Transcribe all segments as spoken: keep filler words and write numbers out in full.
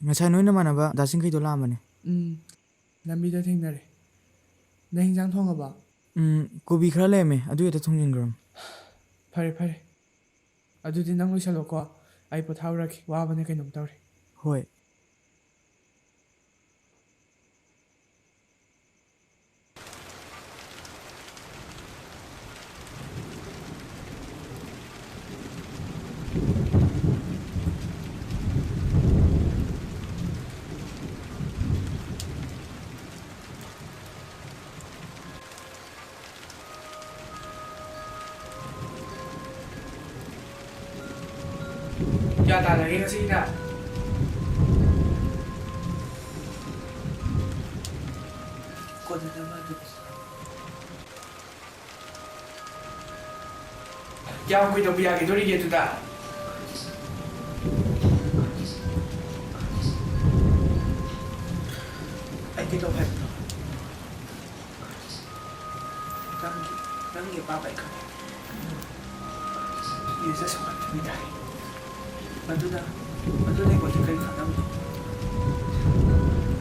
ꯉꯁꯥꯏ ꯅꯣꯏ ꯅꯃꯥꯟꯅꯕ ꯗꯥ ꯆꯤꯡꯈꯩꯗꯣ ꯂꯥꯛꯑꯝꯕꯅꯦ꯫ ꯎꯝ, ꯂꯝꯕꯤꯗ ꯊꯦꯡꯅꯔꯦ꯫ ꯅꯪ ꯍꯤꯟꯖꯥꯡ ꯊꯣꯡꯉꯕ? ꯎꯝ, ꯀꯣꯕꯤ ꯈꯔ ꯂꯩꯔꯝꯃꯦ, ꯑꯗꯨ ꯍꯦꯛꯇ ꯊꯣꯡꯖꯤꯟꯈ꯭ꯔꯣ꯫ ꯐꯔꯦ, ꯐꯔꯦ꯫ ꯑꯗꯨꯗꯤ ꯅꯪ ꯂꯣꯏꯁꯜꯂꯣꯀꯣ, ꯑꯩ ꯄꯣꯊꯥꯔꯨꯔꯒꯦ, ꯋꯥꯕꯅ ꯀꯩꯅꯣꯝ ꯇꯧꯔꯦ꯫ ꯍꯣꯏ꯫ ꯀꯌꯥ ꯇꯥꯔꯒꯦ ꯉꯁꯤꯒꯤꯅ? ꯀꯣꯟꯅꯅꯕ ꯑꯗꯨꯝ꯫ ꯀꯌꯥꯝ ꯀꯨꯏꯅꯕꯨ ꯌꯥꯈꯤꯗꯣꯔꯤꯒꯦ ꯑꯗꯨꯗ? ꯑꯩ ꯀꯩꯗꯧ ꯍꯥꯏꯕꯅꯣ? ꯅꯪꯒꯤ, ꯅꯪꯒꯤ ꯑꯄꯥꯝꯕ ꯑꯩ ꯈꯪꯉꯦ꯫ You just want to be die. ꯃꯗꯨꯅ, ꯃꯗꯨꯅ ꯑꯩꯉꯣꯟꯗ ꯀꯔꯤ ꯀꯥꯟꯅꯕꯅꯣ?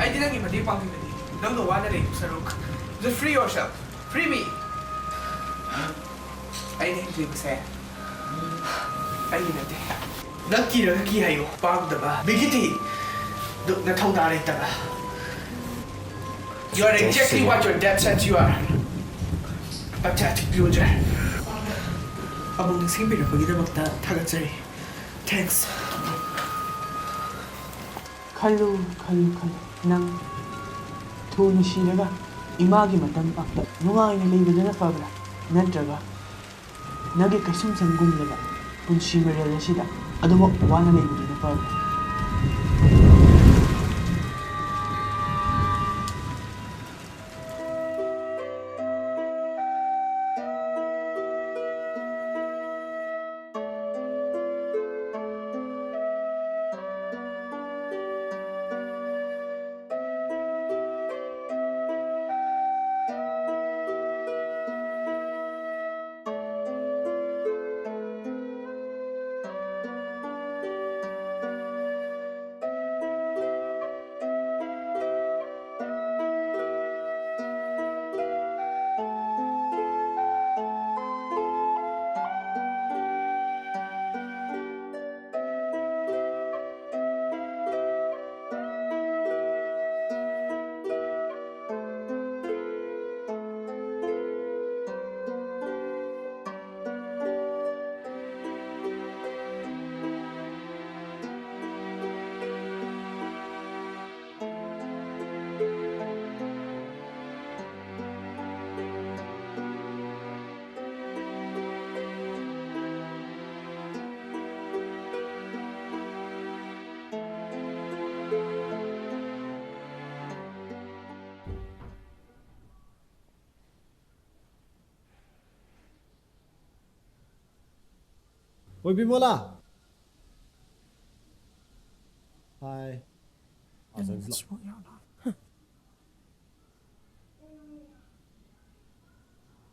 ꯑꯩꯗꯤ ꯅꯪꯒꯤ ꯃꯇꯦꯡ ꯄꯥꯡꯕꯤꯕꯅꯤ꯫ ꯅꯪꯅ ꯋꯥꯅ ꯂꯩꯗꯧ ꯁꯔꯨꯛ, just free yourself. Free me. ꯑꯩꯅ ꯍꯤꯡꯂꯤꯕꯁꯦ ꯑꯩꯒꯤ ꯅꯠꯇꯦ꯫ ꯅꯪ ꯀꯤꯔꯒ ꯀꯤ ꯍꯥꯏꯌꯨ꯫ ꯄꯥꯝꯗꯕ ꯃꯤꯒꯤ ꯊꯤ ꯅꯊꯧꯗꯥ ꯂꯩꯇꯕ꯫ You are exactly what your dad said you are. Pathetic loser. ꯑꯃꯨꯛ ꯅꯤꯡꯁꯤꯡꯕꯤꯔꯛꯄꯒꯤꯗꯃꯛꯇ ꯊꯥꯒꯠꯆꯔꯤ꯫ Thanks. ꯈꯜꯂꯨ, ꯈꯜꯂꯨ, ꯈꯜꯂꯨ꯫ ꯅꯪ ꯊꯨꯅ ꯁꯤꯔꯒ ꯏꯃꯥꯒꯤ ꯃꯇꯝ ꯄꯥꯛꯇ ꯅꯨꯡꯉꯥꯏꯅ ꯂꯩꯕꯗꯨꯅ ꯐꯕ꯭ꯔꯥ? ꯅꯠꯇ꯭ꯔꯒ ꯅꯪꯒꯤ ꯀꯩꯁꯨꯝꯁꯪꯒꯨꯝꯂꯕ ꯄꯨꯟꯁꯤ ꯃꯔꯦꯜ ꯑꯁꯤꯗ ꯑꯗꯨꯃꯛ ꯋꯥꯅ ꯂꯩꯕꯗꯨꯅ ꯐꯕ꯭ꯔꯥ? ꯍꯣꯏ, ꯕꯤꯃꯣꯂꯥ꯫ ꯍꯥꯏ꯫ ꯑꯥ, ꯆꯪꯁꯤꯜꯂꯣ꯫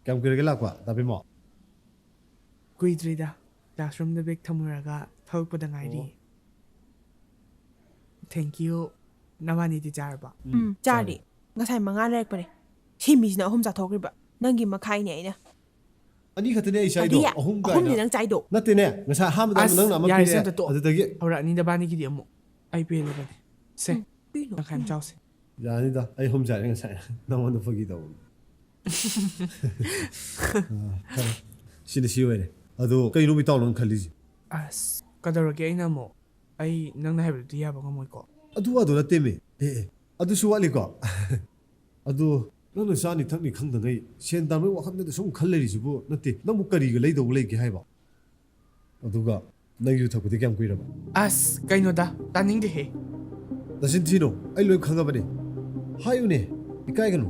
ꯀꯌꯥꯝ ꯀꯨꯏꯔꯒꯦ ꯂꯥꯛꯄ, ꯇꯥꯕꯤꯃꯣ? ꯀꯨꯏꯗ꯭ꯔꯤꯗ꯫ ꯀ꯭ꯂꯥꯁꯔꯨꯝꯗ ꯕꯦꯛ ꯊꯝꯃꯨꯔꯒ ꯊꯣꯛꯂꯛꯄꯗ ꯉꯥꯏꯔꯤ꯫ ꯑꯣ꯫ Thank you꯫ ꯅꯕꯥꯅꯤꯗꯤ ꯆꯥꯔꯕ? ꯎꯝ, ꯎꯝ, ꯆꯥꯔꯦ꯫ ꯆꯥꯔꯦ꯫ ꯉꯁꯥꯏ ꯃꯉꯥ ꯂꯩꯔꯛꯄꯅꯦ꯫ ꯁꯤ ꯃꯤꯁꯤꯅ ꯑꯍꯨꯝ ꯆꯥꯊꯣꯛꯈ꯭ꯔꯤꯕ꯫ ꯅꯪꯒꯤ ꯃꯈꯥꯏꯅꯦ ꯑꯩꯅ꯫ ꯑꯅꯤ ꯈꯛꯇꯅꯦ ꯑꯩ ꯆꯥꯏꯗꯣ꯫ ꯀꯔꯤ? ꯑꯍꯨꯝ ꯀꯥꯏꯅ꯫ ꯑꯍꯨꯝꯅꯦ ꯅꯪ ꯆꯥꯏꯗꯣ꯫ ꯅꯠꯇꯦꯅꯦ, ꯉꯁꯥꯏ ꯑꯍꯥꯟꯕꯗ ꯑꯁ, ꯅꯪꯅ ꯑꯃ ꯌꯥꯔꯦ, ꯄꯤꯔꯛꯑꯦ꯫ ꯁꯤ ꯑꯝꯇ ꯇꯣꯛꯑꯣ꯫ ꯑꯗꯨꯗꯒꯤ ꯍꯧꯔꯛꯑꯅꯤꯗ ꯅꯕꯥꯅꯤꯒꯤꯗꯤ ꯑꯃꯨꯛ꯫ ꯑꯩ ꯄꯦꯜꯂꯕꯅꯦ꯫ ꯁꯦ, ꯎꯝ, ꯄꯤꯅꯣ꯫ ꯇꯪꯈꯥꯏ ꯑꯃ ꯆꯥꯎꯁꯦ꯫ ꯌꯥꯅꯤꯗ, ꯑꯩ ꯑꯍꯨꯝ ꯆꯥꯔꯦ ꯉꯁꯥꯏ꯫ ꯅꯉꯣꯟꯗ ꯐꯥꯒꯤ ꯇꯧꯕꯅꯤ꯫ ꯑꯥ, ꯐꯔꯦ꯫ ꯁꯤꯅ ꯁꯤ ꯑꯣꯏꯔꯦ꯫ ꯑꯗꯣ ꯀꯩꯅꯣ ꯏꯇꯥꯎ ꯅꯪ ꯈꯜꯂꯤꯁꯦ? ꯑꯁ, ꯀꯩꯗꯧꯔꯒꯦ ꯑꯩꯅ ꯑꯃꯨꯛ? ꯑꯩ ꯅꯪꯅ ꯍꯥꯏꯕꯗꯨꯗꯤ ꯌꯥꯕ ꯉꯝꯃꯣꯏꯀꯣ꯫ ꯑꯗꯨ ꯋꯥꯗꯣ ꯅꯠꯇꯦꯃꯤ꯫ ꯑꯦ, ꯑꯦ, ꯑꯗꯨꯁꯨ ꯋꯥꯠꯂꯤꯀꯣ? ꯑꯗꯣ ꯅꯪꯅ ꯆꯥꯅꯤ ꯊꯛꯅꯤ ꯈꯪꯗꯉꯩ ꯁꯦꯟ ꯇꯥꯟꯕꯒꯤ ꯋꯥꯈꯜꯗ ꯁꯨꯝ ꯈꯜ ꯂꯩꯔꯤꯁꯤꯕꯨ? ꯅꯠꯇꯦ, ꯅꯪꯕꯨ ꯀꯔꯤꯒ ꯂꯩꯗꯧꯕ ꯂꯩꯒꯦ ꯍꯥꯏꯕ? ꯑꯗꯨꯒ ꯅꯪ ꯌꯨ ꯊꯛꯄꯗꯤ ꯀꯌꯥꯝ ꯀꯨꯏꯔꯕ? ꯑꯁ, ꯀꯩꯅꯣꯗ, ꯇꯥꯅꯤꯡꯗꯦꯍꯦ꯫ ꯅꯆꯤꯟ ꯊꯤꯅꯨ, ꯑꯩ ꯂꯣꯏ ꯈꯪꯉꯕꯅꯤ꯫ ꯍꯥꯏꯌꯨꯅꯦ, ꯏꯀꯥꯏꯒꯅꯨ꯫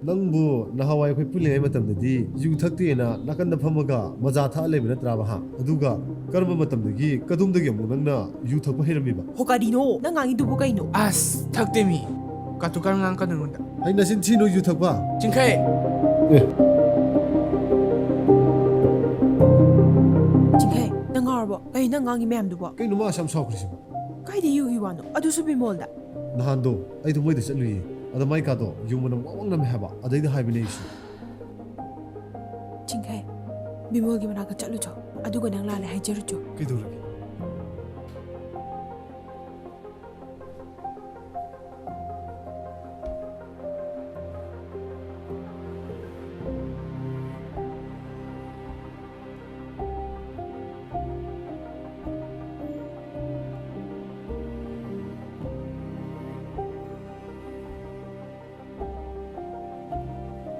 ꯅꯪꯕꯨ ꯅꯍꯥꯟꯋꯥꯏ ꯑꯩꯈꯣꯏ ꯄꯨꯜꯂꯤꯉꯩ ꯃꯇꯝꯗꯗꯤ ꯌꯨ ꯊꯛꯇꯦꯅ ꯅꯥꯀꯟꯗ ꯐꯝꯃꯒ ꯃꯖꯥ ꯊꯛꯑ ꯂꯩꯕ ꯅꯠꯇ꯭ꯔꯥꯕ, ꯍꯥ? ꯑꯗꯨꯒ ꯀꯔꯝꯕ ꯃꯇꯝꯗꯒꯤ, ꯀꯗꯣꯝꯗꯒꯤ ꯑꯃꯨꯛ ꯅꯪꯅ ꯌꯨ ꯊꯛꯄ ꯍꯩꯔꯝꯃꯤꯕ? ꯍꯣ, ꯀꯔꯤꯅꯣ ꯅꯪ ꯉꯥꯡꯉꯤꯗꯨꯕꯨ ꯀꯩꯅꯣ? ꯑꯁ, ꯊꯛꯇꯦ ꯃꯤ꯫ ꯀꯥꯇꯨ ꯀꯥꯔꯟ ꯉꯥꯡꯉꯛꯀꯅꯨ ꯑꯩꯉꯣꯟꯗ꯫ ꯑꯩ ꯅꯆꯤꯟ ꯊꯤꯅꯨ ꯌꯨ ꯊꯛꯄ꯫ ꯆꯤꯡꯈꯩ! ꯑꯦ꯫ ꯆꯤꯡꯈꯩ, ꯅꯪ ꯉꯥꯎꯔꯕꯣ? ꯀꯩ ꯅꯪ ꯉꯥꯡꯉꯤ ꯃꯌꯥꯝꯗꯨꯕꯣ? ꯀꯩꯅꯣ ꯃꯥ ꯑꯁꯨꯛ ꯌꯥꯝ ꯁꯥꯎꯈ꯭ꯔꯤꯁꯤꯕꯣ? ꯀꯥꯏꯗ ꯌꯨꯒꯤ ꯋꯥꯅꯣ? ꯑꯗꯨꯁꯨ ꯕꯤꯃꯣꯜꯗ? ꯅꯍꯥꯟꯗꯣ ꯑꯩꯗꯣ ꯃꯣꯏꯗ ꯆꯠꯂꯨꯏꯌꯦ꯫ ꯑꯗ ꯃꯥꯏ ꯀꯥꯗꯣ ꯌꯨ ꯃꯅꯝ ꯋꯥꯡ ꯋꯥꯡ ꯅꯝꯃꯦ ꯍꯥꯏꯕ꯫ ꯑꯗꯩꯗ ꯍꯥꯏꯕꯅꯦ ꯑꯩꯁꯨ꯫ ꯆꯤꯡꯈꯩ, ꯕꯤꯃꯣꯜꯒꯤ ꯃꯅꯥꯛꯇ ꯆꯠꯂꯨꯆꯣ꯫ ꯑꯗꯨꯒ ꯅꯪ ꯂꯥꯜꯂꯦ ꯍꯥꯏꯖꯔꯨꯆꯣ꯫ ꯀꯩꯗꯧꯔꯒꯦ?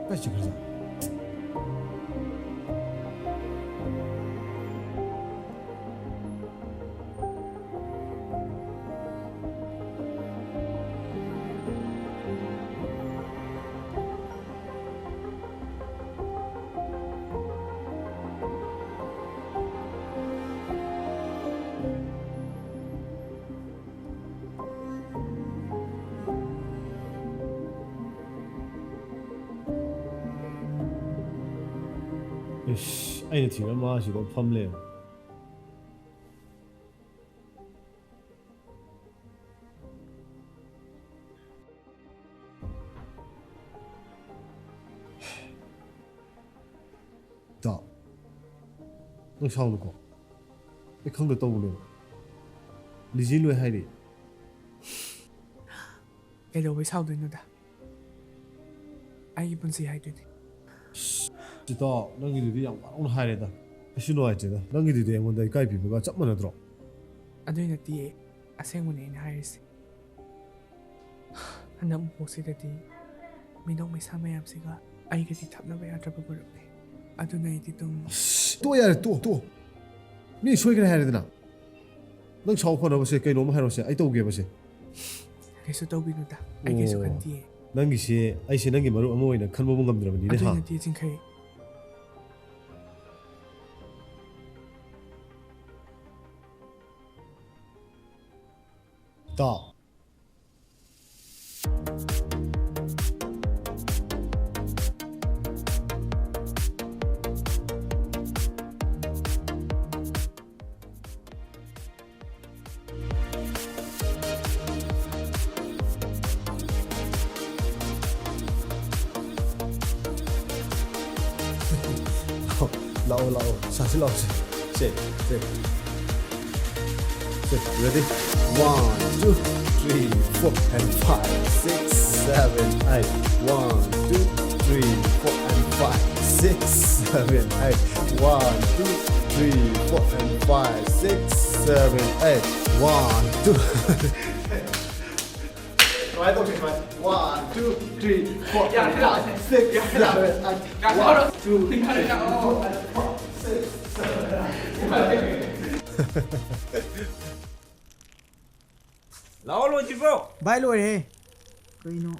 ꯀꯥꯏ ꯆꯠꯈ꯭ꯔꯖꯥꯠꯅꯣ? ꯏꯁ, ꯑꯩꯅ ꯊꯤꯕ ꯃꯥ ꯁꯤꯗ ꯐꯝ ꯂꯩꯔꯝꯃꯦ꯫ ꯏꯇꯥꯎ, ꯅꯪ ꯁꯥꯎꯅꯨꯀꯣ꯫ ꯑꯩ ꯈꯪꯗ ꯇꯧꯕꯅꯦꯕ꯫ ꯂꯤꯖꯤ ꯂꯣꯏ ꯍꯥꯏꯔꯤ꯫ ꯀꯩꯗꯧꯕꯩ ꯁꯥꯎꯗꯣꯏꯅꯣꯗ? ꯑꯩꯒꯤ ꯄꯨꯟꯁꯤ ꯍꯥꯏꯗꯨꯅꯤ꯫ ꯏꯇꯥꯎ, ꯅꯪꯒꯤꯗꯨꯗꯤ ꯌꯥꯝ ꯋꯥꯔꯧꯅ ꯍꯥꯏꯔꯦꯗ꯫ ꯑꯩꯁꯨ ꯅꯨꯡꯉꯥꯏꯇꯦꯗ꯫ ꯅꯪꯒꯤꯗꯨꯗꯤ ꯑꯩꯉꯣꯟꯗ ꯏꯀꯥꯏ ꯄꯤꯕꯒ ꯆꯞ ꯃꯥꯟꯅꯗ꯭ꯔꯣ? ꯑꯗꯨꯏ ꯅꯠꯇꯤꯌꯦ, ꯑꯁꯦꯡꯕꯅꯦ ꯑꯩꯅ ꯍꯥꯏꯔꯤꯁꯦ꯫ ꯍꯟꯗꯛ ꯃꯄꯣꯛꯁꯤꯗꯗꯤ ꯃꯤꯅꯣꯛ ꯃꯩꯁꯥ ꯃꯌꯥꯝꯁꯤꯒ ꯑꯩꯒꯗꯤ ꯊꯥꯞꯅꯕ ꯌꯥꯗ꯭ꯔꯕ ꯃꯔꯨꯞꯅꯦ꯫ ꯑꯗꯨꯅ ꯑꯩꯗꯤ ꯑꯗꯨꯝ ꯑꯁ, ꯇꯣꯛꯑꯣ ꯌꯥꯔꯦ, ꯇꯣꯛꯑꯣ, ꯇꯣꯛꯑꯣ꯫ ꯃꯤ ꯁꯣꯏꯈ꯭ꯔꯦ ꯍꯥꯏꯔꯦꯗꯅ꯫ ꯅꯪ ꯁꯥꯎ ꯈꯣꯠꯅꯕꯁꯦ ꯀꯩꯅꯣꯝ ꯍꯥꯏꯔꯣꯁꯦ, ꯑꯩ ꯇꯧꯒꯦꯕꯁꯦ꯫ ꯀꯩꯁꯨ ꯇꯧꯕꯤꯅꯨꯗ, ꯑꯩ ꯀꯩꯁꯨ ꯑꯣ, ꯈꯟꯗꯤꯌꯦ꯫ ꯅꯪꯒꯤꯁꯦ ꯑꯩꯁꯦ ꯅꯪꯒꯤ ꯃꯔꯨꯞ ꯑꯃ ꯑꯣꯏꯅ ꯈꯟꯕꯕꯨ ꯉꯝꯗ꯭ꯔꯕꯅꯤꯅꯦ, ꯑꯗꯨꯏ ꯍꯥ? ꯅꯠꯇꯦ, ꯆꯤꯡꯈꯩ꯫ ꯏꯇꯥꯎ꯫ ꯂꯥꯛꯑꯣ, ꯂꯥꯛꯑꯣ, ꯂꯥꯛꯑꯣ꯫ ꯁꯥꯁꯤ ꯂꯥꯛꯑꯣꯁꯦ꯫ ꯁꯦ, ꯁꯦ꯫ ꯁꯦ, ready? One, two, three, four, and five, six, seven, eight. One, two, three, four, and five, six, seven, eight. One, two, three, four, and five, six, seven, eight. One, two. ꯀꯃꯥꯏꯅ ꯇꯧꯁꯦ, ꯀꯃꯥꯏꯅ? One, two, three, four, ꯌꯥꯔꯦ, ꯌꯥꯔꯦ꯫ Five, six, ꯌꯥꯔꯦ, ꯌꯥꯔꯦ꯫ Seven, eight. ꯌꯥꯔꯦ, ꯌꯥꯔꯦ꯫ One, two, three, four, five, six, seven, eight. ꯂꯥꯛꯑꯣ, ꯂꯣꯏꯗ꯭ꯔꯤꯕ꯭ꯔꯣ? ꯚꯥꯏ, ꯂꯣꯏꯔꯦꯍꯦ꯫ ꯀꯩꯅꯣ?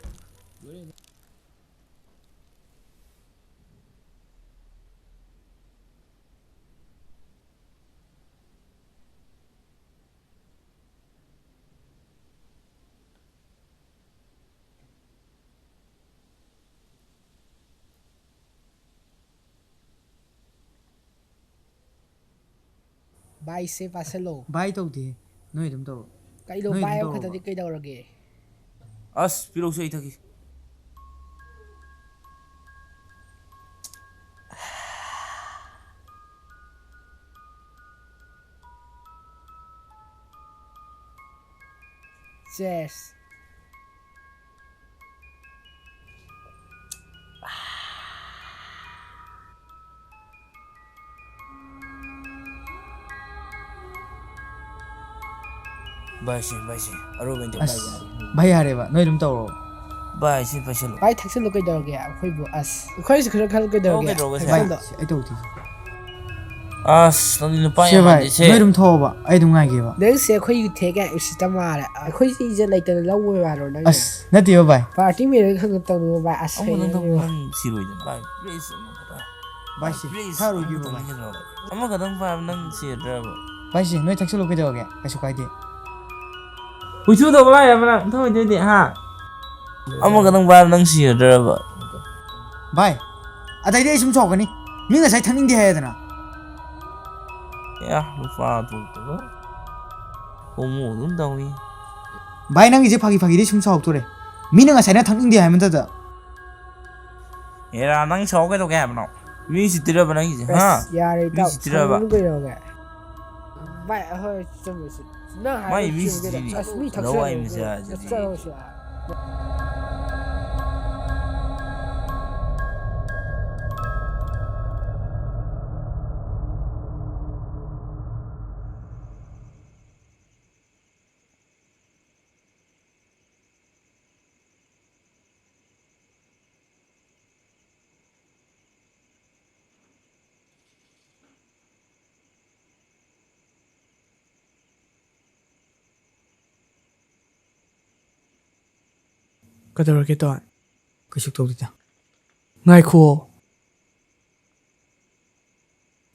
ꯚꯥꯏꯁꯦ ꯄꯥꯁꯜꯂꯣ꯫ ꯚꯥꯏ ꯇꯧꯗꯦ꯫ ꯅꯣꯏ ꯑꯗꯨꯝ ꯇꯧꯔꯣ꯫ ꯀꯩꯅꯣ ꯅꯣꯏ ꯚꯥꯏ ꯑꯗꯨꯝ ꯑꯃꯈꯛꯇꯗꯤ ꯇꯧꯔꯣꯕ꯫ ꯀꯩꯗꯧꯔꯒꯦ? ꯑꯁ, ꯄꯤꯔꯛꯎꯁꯦ, ꯑꯩ ꯊꯛꯀꯦ꯫ Cheers. ꯚꯥꯏꯁꯦ, ꯚꯥꯏꯁꯦ, ꯑꯔꯣꯏꯕ ꯑꯣꯏꯅ ꯑꯁ, ꯚꯥꯏ ꯌꯥꯔꯦꯕ, ꯅꯣꯏ ꯑꯗꯨꯝ ꯇꯧꯔꯣ꯫ ꯚꯥꯏꯁꯦ ꯄꯥꯏꯁꯜꯂꯣ꯫ ꯚꯥꯏ ꯊꯛꯆꯜꯂꯣ ꯀꯩꯗꯧꯔꯒꯦ? ꯑꯩꯈꯣꯏꯕꯨ ꯑꯁ, ꯑꯩꯈꯣꯏꯁꯨ ꯈꯔ ꯈꯜꯂꯣ ꯀꯩꯗꯧꯔꯒꯦ? ꯀꯩꯗꯧꯔꯒꯦ ꯁꯦ? ꯚꯥꯏ, ꯊꯛꯆꯜꯂꯣ꯫ ꯑꯩ ꯇꯧꯗꯦ꯫ ꯑꯁ, ꯅꯪꯗꯤ ꯅꯨꯄꯥ ꯁꯦ ꯌꯥꯝ ꯚꯥꯏ, ꯃꯥꯟꯗꯦ ꯁꯦ꯫ ꯅꯣꯏ ꯑꯗꯨꯝ ꯊꯣꯛꯑꯣꯕ, ꯑꯩ ꯑꯗꯨꯝ ꯉꯥꯏꯒꯦꯕ꯫ ꯅꯪꯁꯦ ꯑꯩꯈꯣꯏꯒꯤ ꯊꯦꯛ ꯌꯥꯝ ꯎꯁꯤꯠꯇ ꯃꯥꯜꯂꯦ꯫ ꯑꯩꯈꯣꯏꯁꯦ ꯏꯖꯠ ꯂꯩꯇꯅ ꯂꯧꯕ ꯌꯥꯔꯣ ꯅꯪꯅ? ꯑꯁ, ꯅꯠꯇꯦꯕ ꯚꯥꯏ꯫ Party ꯃꯦꯔꯦꯖ ꯈꯪꯗ ꯇꯧꯅꯨ ꯚꯥꯏ꯫ ꯑꯁ, ꯑꯃꯨꯛ ꯅꯪ ꯍꯌꯦꯡ ꯅꯪ ꯁꯤꯔꯣꯏꯗꯅ꯫ ꯚꯥꯏ, please, ꯑꯃꯨꯛ ꯚꯥꯏ꯫ ꯚꯥꯏ, ꯁꯤ Please, ꯊꯛꯑꯔꯣꯏꯒꯦꯕ ꯑꯃꯨꯛꯇꯪ ꯚꯥꯏ꯫ ꯍꯦꯜꯂꯛꯑꯣ꯫ ꯑꯃꯈꯛꯇꯪ ꯄꯥꯏꯕ ꯅꯪ ꯁꯤꯔꯗ꯭ꯔꯕ? ꯚꯥꯏ, ꯁꯤ ꯅꯣꯏ ꯊꯛꯆꯜꯂꯨ ꯀꯩꯗꯧꯔꯒꯦ? ꯀꯩꯁꯨ ꯀꯥꯏꯗꯦ꯫ ꯍꯨꯏꯁꯨ ꯇꯧꯕ ꯂꯥꯛꯑꯦ ꯅꯪ ꯊꯧꯑꯣꯏꯗꯣꯏꯗꯤ ꯍꯥ? ꯑꯃꯈꯛꯇꯪ ꯄꯥꯏꯕ ꯅꯪ ꯁꯤꯔꯗ꯭ꯔꯕ? ꯚꯥꯏ, ꯑꯗꯩꯗꯤ ꯑꯩ ꯁꯨꯝ ꯁꯥꯎꯔꯛꯀꯅꯤ꯫ ꯃꯤ ꯉꯁꯥꯏ ꯊꯛꯅꯤꯡꯗꯦ ꯍꯥꯏꯗꯅ꯫ ꯑꯦ, ꯅꯨꯄꯥ ꯊꯣꯛꯇꯕ꯫ ꯍꯣꯃꯣ ꯑꯗꯨꯝ ꯇꯧꯏ꯫ ꯚꯥꯏ, ꯅꯪꯒꯤꯁꯦ ꯐꯥꯒꯤ ꯐꯥꯒꯤꯗꯤ ꯁꯨꯝ ꯁꯥꯎꯔꯛꯇꯣꯔꯦ꯫ ꯃꯤꯅ ꯉꯁꯥꯏꯅ ꯊꯛꯅꯤꯡꯗꯦ ꯍꯥꯏꯕ ꯃꯇꯝꯗ꯫ ꯑꯦꯔꯥ, ꯅꯪ ꯁꯥꯎ ꯀꯩꯗꯧꯒꯦ ꯍꯥꯏꯕꯅꯣ? ꯃꯤ ꯁꯤꯠꯇ꯭ꯔꯕ ꯅꯪꯒꯤꯁꯦ, ꯍꯥ? ꯑꯁ, ꯌꯥꯔꯦ ꯃꯤ ꯏꯇꯥꯎ, ꯁꯤꯠꯇ꯭ꯔꯕ? ꯁꯥꯎꯅꯨ ꯀꯩꯗꯧꯔꯒꯦ? ꯚꯥꯏ, ꯑꯍꯣꯏ, ꯆꯨꯝꯃꯦ, ꯆꯨꯝꯃꯦ꯫ ꯅꯪ ꯃꯥꯏ ꯍꯥꯏꯕ ꯃꯤ ꯆꯨꯝꯃꯦ ꯀꯩꯅꯣ꯫ ꯁꯤꯗꯤ ꯑꯁ, ꯃꯤ ꯂꯋꯥꯏ ꯊꯛꯆꯜꯂꯨ, ꯃꯆꯥꯁꯤꯗꯤ꯫ ꯊꯛꯆꯜꯂꯨ ꯁꯤ꯫ ꯀꯩꯗꯧꯔꯒꯦ ꯇꯣꯟ? ꯀꯩꯁꯨ ꯇꯧꯗꯦꯗ꯫ ꯉꯥꯏꯈꯨꯑꯣ꯫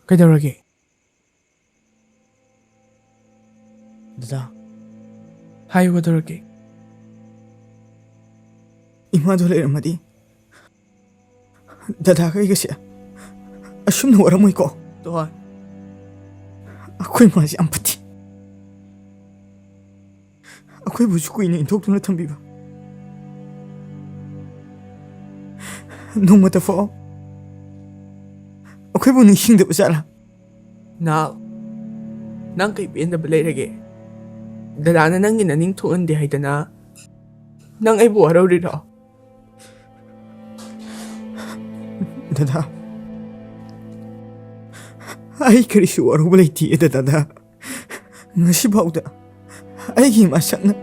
ꯀꯩꯗꯧꯔꯒꯦ? ꯗꯗꯥ꯫ ꯍꯥꯏꯌꯨ, ꯀꯩꯗꯧꯔꯒꯦ? ꯏꯃꯥꯗꯣ ꯂꯩꯔꯝꯃꯗꯤ ꯗꯗꯥꯒ ꯑꯩꯒꯁꯦ ꯑꯁꯨꯝꯅ ꯋꯥꯔꯝꯃꯣꯏꯀꯣ꯫ ꯇꯣꯟ꯫ ꯑꯩꯈꯣꯏ ꯃꯥꯁꯦ ꯌꯥꯝ ꯐꯠꯇꯦ꯫ ꯑꯩꯈꯣꯏꯕꯨꯁꯨ ꯀꯨꯏꯅ ꯏꯟꯊꯣꯛꯇꯨꯅ ꯊꯝꯕꯤꯕ꯫ ꯅꯣꯡꯃꯇ ꯐꯥꯎ ꯑꯩꯈꯣꯏꯕꯨ ꯅꯤꯡꯁꯤꯡꯗꯕ ꯖꯥꯠꯂꯥ? ꯅꯥꯎ, ꯅꯪ ꯀꯩ ꯄꯦꯟꯗꯕ ꯂꯩꯔꯒꯦ? ꯗꯗꯥꯅ ꯅꯪꯒꯤ ꯅꯅꯤꯡ ꯊꯣꯛꯍꯟꯗꯦ ꯍꯥꯏꯗꯅ ꯅꯪ ꯑꯩꯕꯨ ꯋꯥꯔꯧꯔꯤꯔꯣ? ꯗꯗꯥ, ꯑꯩ ꯀꯔꯤꯁꯨ ꯋꯥꯔꯧꯕ ꯂꯩꯇꯦ ꯗꯗꯥꯗ꯫ ꯉꯁꯤꯐꯥꯎꯗ ꯑꯩꯒꯤ ꯏꯃꯥꯁꯛꯅ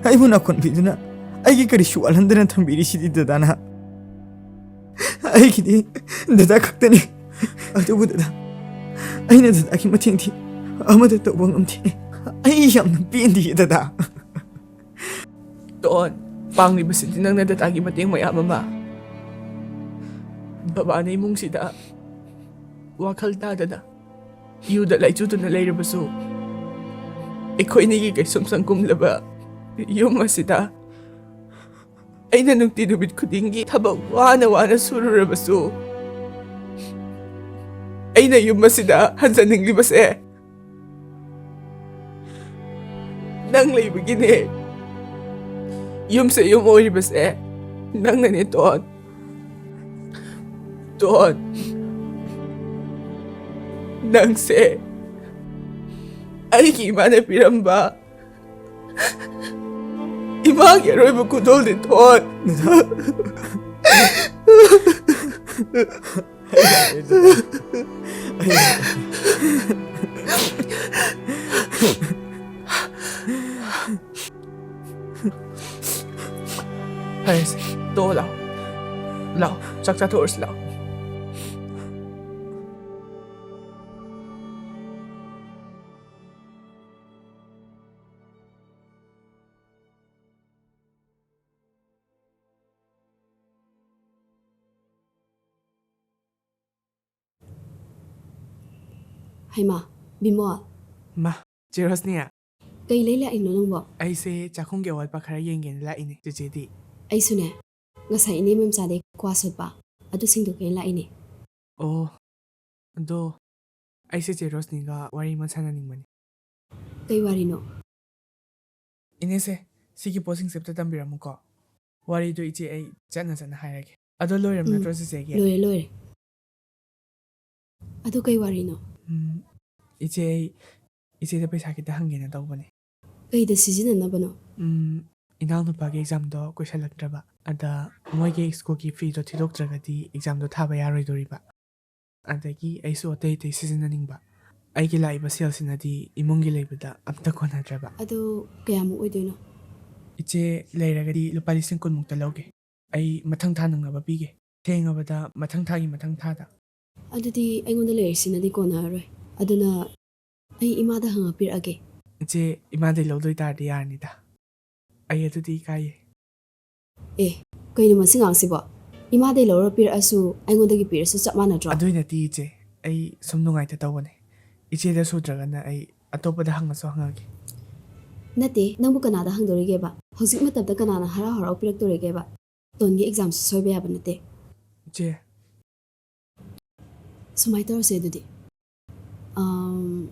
ꯑꯩꯕꯨ ꯅꯥꯀꯣꯟꯕꯤꯗꯨꯅ ꯑꯩꯒꯤ ꯀꯔꯤꯁꯨ ꯋꯥꯠꯍꯟꯗꯅ ꯊꯝꯕꯤꯔꯤꯁꯤꯗꯤ ꯗꯗꯥꯅ꯫ ꯑꯩꯒꯤꯗꯤ ꯗꯗꯥ ꯈꯛꯇꯅꯤ꯫ ꯑꯗꯨꯕꯨ ꯗꯗꯥ, ꯑꯩꯅ ꯗꯗꯥꯒꯤ ꯃꯇꯦꯡꯗꯤ ꯑꯃꯠꯇ ꯇꯧꯕ ꯉꯝꯗꯦ꯫ ꯑꯩ ꯌꯥꯝꯅ ꯄꯦꯟꯗꯤꯌꯦ ꯗꯗꯥ꯫ ꯇꯣꯟ, ꯄꯥꯡꯂꯤꯕꯁꯤꯗꯤ ꯅꯪꯅ ꯗꯗꯥꯒꯤ ꯃꯇꯦꯡ ꯃꯌꯥꯝ ꯑꯃ꯫ ꯕꯕꯥꯅ ꯏꯃꯨꯡꯁꯤꯗ ꯋꯥꯈꯜ ꯇꯥꯗꯅ ꯌꯨꯗ ꯂꯥꯏꯆꯨꯗꯨꯅ ꯂꯩꯔꯕꯁꯨ, ꯑꯩꯈꯣꯏꯅꯤꯒꯤ ꯀꯩꯁꯨꯝ ꯁꯪꯒꯨꯝꯂꯕ ꯌꯨꯝ ꯑꯁꯤꯗ ꯑꯩꯅ ꯅꯨꯡꯇꯤ ꯅꯨꯃꯤꯠ ꯈꯨꯗꯤꯡꯒꯤ ꯊꯕꯛ ꯋꯥꯅ ꯋꯥꯅ ꯁꯨꯔꯨꯔꯕꯁꯨ, ꯑꯩꯅ ꯌꯨꯝ ꯑꯁꯤꯗ ꯍꯟꯖꯅꯤꯡꯂꯤꯕꯁꯦ ꯅꯪ ꯂꯩꯕꯒꯤꯅꯦ꯫ ꯌꯨꯝꯁꯦ ꯌꯨꯝ ꯑꯣꯏꯔꯤꯕꯁꯦ ꯅꯪꯅꯅꯦ, ꯇꯣꯟ꯫ ꯇꯣꯟ, ꯅꯪꯁꯦ ꯑꯩꯒꯤ ꯏꯃꯥꯅ ꯄꯤꯔꯝꯕ ꯏꯃꯥꯒꯤ ꯑꯔꯣꯏꯕ ꯈꯨꯗꯣꯜꯅꯤ, ꯇꯣꯟ꯫ ꯐꯔꯦꯁꯦ, ꯇꯣꯛꯑꯣ, ꯂꯥꯛꯑꯣ꯫ ꯂꯥꯛꯑꯣ, ꯆꯥꯛ ꯆꯥꯊꯣꯛꯑꯁꯤ, ꯂꯥꯛꯑꯣ꯫ ꯍꯩꯃꯥ, ꯕꯤꯃꯣꯜ꯫ ꯃꯥ, ꯆꯦ ꯔꯣꯁꯅꯤ꯫ ꯀꯩ ꯂꯩ ꯂꯥꯛꯏꯅꯣ ꯅꯪꯕꯣ? ꯑꯩꯁꯦ ꯆꯥꯛꯈꯨꯝꯒꯤ ꯑꯋꯥꯠꯄ ꯈꯔ ꯌꯦꯡꯒꯦꯅ ꯂꯥꯛꯏꯅꯦ, ꯆꯦꯆꯦꯗꯤ? ꯑꯩꯁꯨꯅꯦ, ꯉꯁꯥꯏ ꯏꯅꯦ ꯃꯦꯝꯆꯥꯗꯩ ꯀ꯭ꯋꯥ ꯁꯣꯠꯄ, ꯑꯗꯨ ꯁꯤꯡꯗꯣꯛꯀꯦꯅ ꯂꯥꯛꯏꯅꯦ꯫ ꯑꯣ, ꯑꯗꯣ ꯑꯩꯁꯦ ꯆꯦ ꯔꯣꯁꯅꯤꯒ ꯋꯥꯔꯤ ꯑꯃ ꯁꯥꯟꯅꯅꯤꯡꯕꯅꯤ꯫ ꯀꯩ ꯋꯥꯔꯤꯅꯣ? ꯏꯅꯦꯁꯦ, ꯁꯤꯒꯤ ꯄꯣꯠꯁꯤꯡꯁꯦ ꯑꯝꯇ ꯇꯝꯕꯤꯔꯝꯃꯨꯀꯣ꯫ ꯋꯥꯔꯤꯗꯣ ꯏꯆꯦ ꯑꯩ ꯆꯠꯅ ꯆꯠꯅ ꯍꯥꯏꯔꯒꯦ꯫ ꯑꯗꯣ ꯂꯣꯏꯔꯝ ꯎꯝ, ꯅꯠꯇ꯭ꯔꯣ ꯆꯤꯆꯦꯒꯤ? ꯂꯣꯏꯔꯦ, ꯂꯣꯏꯔꯦ꯫ ꯑꯗꯨ ꯀꯩ ꯋꯥꯔꯤꯅꯣ? ꯎꯝ, ꯏꯆꯦ ꯑꯩ, ꯏꯆꯦꯗ ꯄꯩꯁꯥ ꯈꯤꯇ ꯍꯪꯒꯦꯅ ꯇꯧꯕꯅꯦ꯫ ꯀꯩꯗ ꯁꯤꯖꯤꯟꯅꯅꯕꯅꯣ? ꯎꯝ, ꯏꯅꯥꯎꯅꯨꯄꯥꯒꯤ ꯑꯦꯛꯖꯥꯝꯗꯣ ꯀꯨꯏꯁꯜꯂꯛꯇ꯭ꯔꯕ꯫ ꯑꯗ ꯃꯣꯏꯒꯤ ꯁ꯭ꯀꯨꯜꯒꯤ ꯐꯤꯗꯣ ꯊꯤꯗꯣꯛꯇ꯭ꯔꯒꯗꯤ ꯑꯦꯛꯖꯥꯝꯗꯣ ꯊꯥꯕ ꯌꯥꯔꯣꯏꯗꯣꯔꯤꯕ꯫ ꯑꯗꯒꯤ ꯑꯩꯁꯨ ꯑꯇꯩ ꯑꯇꯩ ꯁꯤꯖꯤꯟꯅꯅꯤꯡꯕ꯫ ꯑꯩꯒꯤ ꯂꯥꯛꯏꯕ ꯁꯦꯜꯁꯤꯅꯗꯤ ꯏꯃꯨꯡꯒꯤ ꯂꯩꯕꯗ ꯑꯝꯇ ꯀꯣꯟꯅꯗ꯭ꯔꯕ꯫ ꯑꯗꯨ ꯀꯌꯥꯃꯨꯛ ꯑꯣꯏꯗꯣꯏꯅꯣ? ꯏꯆꯦ, ꯂꯩꯔꯒꯗꯤ ꯂꯨꯄꯥ ꯂꯤꯁꯤꯡ ꯀꯨꯟꯃꯨꯛꯇ ꯂꯧꯒꯦ꯫ ꯑꯩ ꯃꯊꯪ ꯊꯥ ꯅꯪꯅꯕ ꯄꯤꯒꯦ꯫ ꯊꯦꯡꯉꯕꯗ ꯃꯊꯪ ꯊꯥꯒꯤ ꯃꯊꯪ ꯊꯥꯗ꯫ ꯑꯗꯨꯗꯤ ꯑꯩꯉꯣꯟꯗ ꯂꯩꯔꯤꯁꯤꯅꯗꯤ ꯀꯣꯟꯅꯔꯔꯣꯏ꯫ ꯑꯗꯨꯅ ꯑꯩ ꯏꯃꯥꯗ ꯍꯪꯉ ꯄꯤꯔꯛꯑꯒꯦ꯫ ꯏꯆꯦ, ꯏꯃꯥꯗꯩ ꯂꯧꯗꯣꯏ ꯇꯥꯔꯗꯤ ꯌꯥꯔꯅꯤꯗ꯫ ꯑꯩ ꯑꯗꯨꯗꯤ ꯏꯀꯥꯏꯌꯦ꯫ ꯑꯦ, ꯀꯩꯅꯣ ꯃꯁꯤ ꯉꯥꯡꯁꯤꯕꯣ? ꯏꯃꯥꯗꯩ ꯂꯧꯔ ꯄꯤꯔꯛꯑꯁꯨ ꯑꯩꯉꯣꯟꯗꯒꯤ ꯄꯤꯔꯁꯨ ꯆꯞ ꯃꯥꯟꯅꯗ꯭ꯔꯣ? ꯑꯗꯨꯏ ꯅꯠꯇꯦ ꯏꯆꯦ, ꯑꯩ ꯁꯨꯝ ꯅꯨꯡꯉꯥꯏꯇ ꯇꯧꯕꯅꯦ꯫ ꯏꯆꯦꯗ ꯁꯨꯗ꯭ꯔꯒꯅ ꯑꯩ ꯑꯇꯣꯞꯄꯗ ꯍꯪꯉꯁꯨ ꯍꯪꯉꯒꯦ꯫ ꯅꯠꯇꯦ, ꯅꯪꯕꯨ ꯀꯅꯥꯗ ꯍꯪꯗꯣꯔꯤꯒꯦꯕ? ꯍꯧꯖꯤꯛ ꯃꯇꯝꯗ ꯀꯅꯥꯅ ꯍꯔꯥꯎ ꯍꯔꯥꯎ ꯄꯤꯔꯛꯇꯣꯔꯤꯒꯦꯕ? ꯇꯣꯟꯒꯤ ꯑꯦꯛꯖꯥꯝꯁꯨ ꯁꯣꯏꯕ ꯌꯥꯕ ꯅꯠꯇꯦ꯫ ꯏꯆꯦ꯫ ꯁꯨꯃꯥꯏꯅ ꯇꯧꯔꯁꯦ ꯑꯗꯨꯗꯤ꯫ ꯑꯝ,